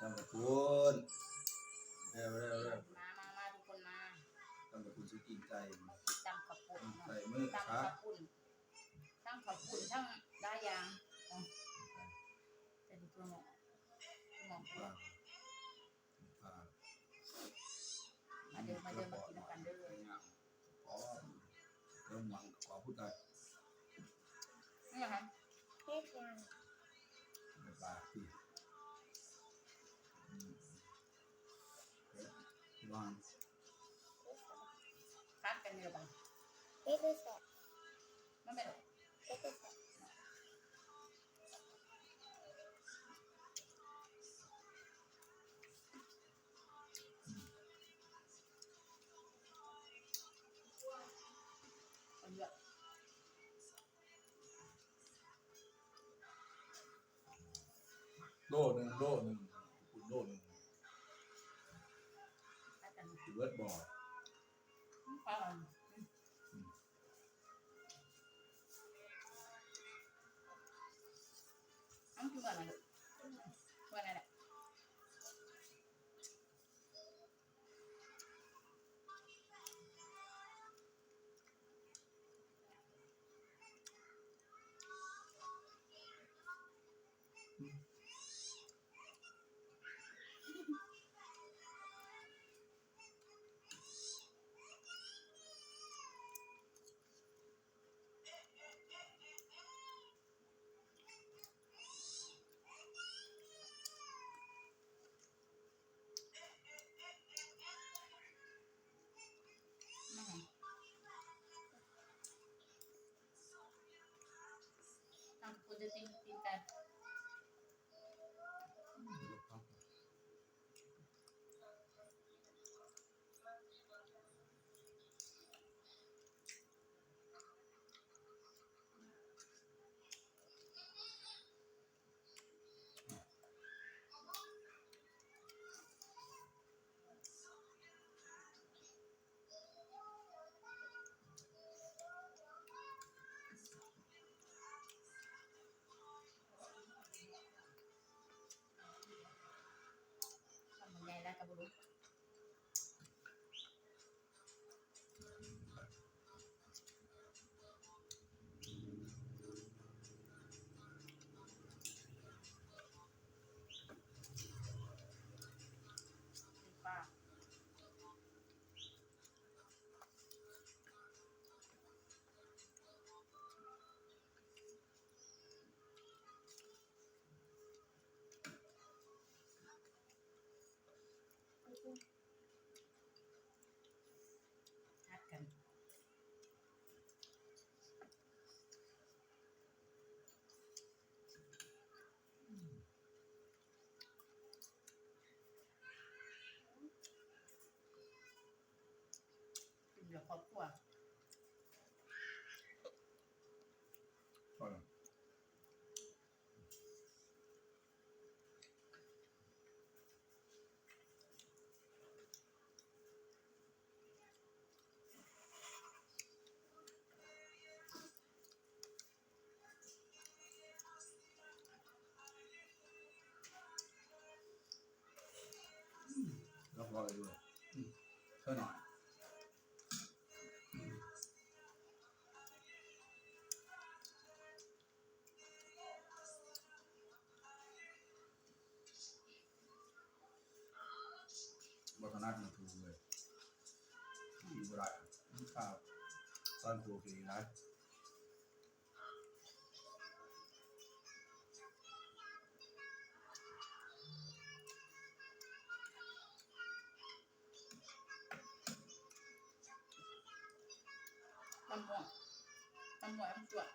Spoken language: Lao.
ຕຳກະປຸ້ນ ເອີ ເອີ ເອີ ມາ ມາ ມາ ທຸກຄົນມາ ຕຳກະປຸ້ນຊິກິນໄກ່ ຕຳເຂົ້າປຸ້ນ ຕຳເຂົ້າປຸ້ນ ທັງເຂົ້າປຸ້ນ ທັງຫຼາຍຢ່າງ ເອີ ເປັນຕົວໝໍ້ ໝໍ້ ອ່າ ມາເດີ ມາເດີ ມາກິນນຳກັນເດີ ອໍ ເລີ່ມມັນກໍຜູ້ໃດ ນີ້ຫຍັງ ເຮັດຫຍັງ ປາກຕິ ອືມ ຫວານ ຜັດກັນຢູ່ບໍ່ ເຮັດແຊບ ມັນແມ່ນ ເຮັດແຊບ. ໂລໜຶ່ງ ໂລໜຶ່ງ ໂລໜຶ່ງ ຊິເບິດບໍ່? ເອົາ ຄືວ່ານັ້ນ ວ່ານັ້ນແຫຼະ ຄຳໃຫຍ່ຫຼາຍກໍບໍ່ຮູ້. ຮັກກັນ ກິນແບບຄອບຄົວ ອືມ ລອກໆ ຢູ່ ອືມ ເທົ່ານັ້ນ. ບໍ່ຖະໜັດ YouTube ເລີຍ ບໍ່ໄດ້ ມັນຂ້າວ ສ້ອນໂຕເອງໄດ້. ຕຳໝໍ້ ຕຳໝໍ້ ຕຳຕົວະ.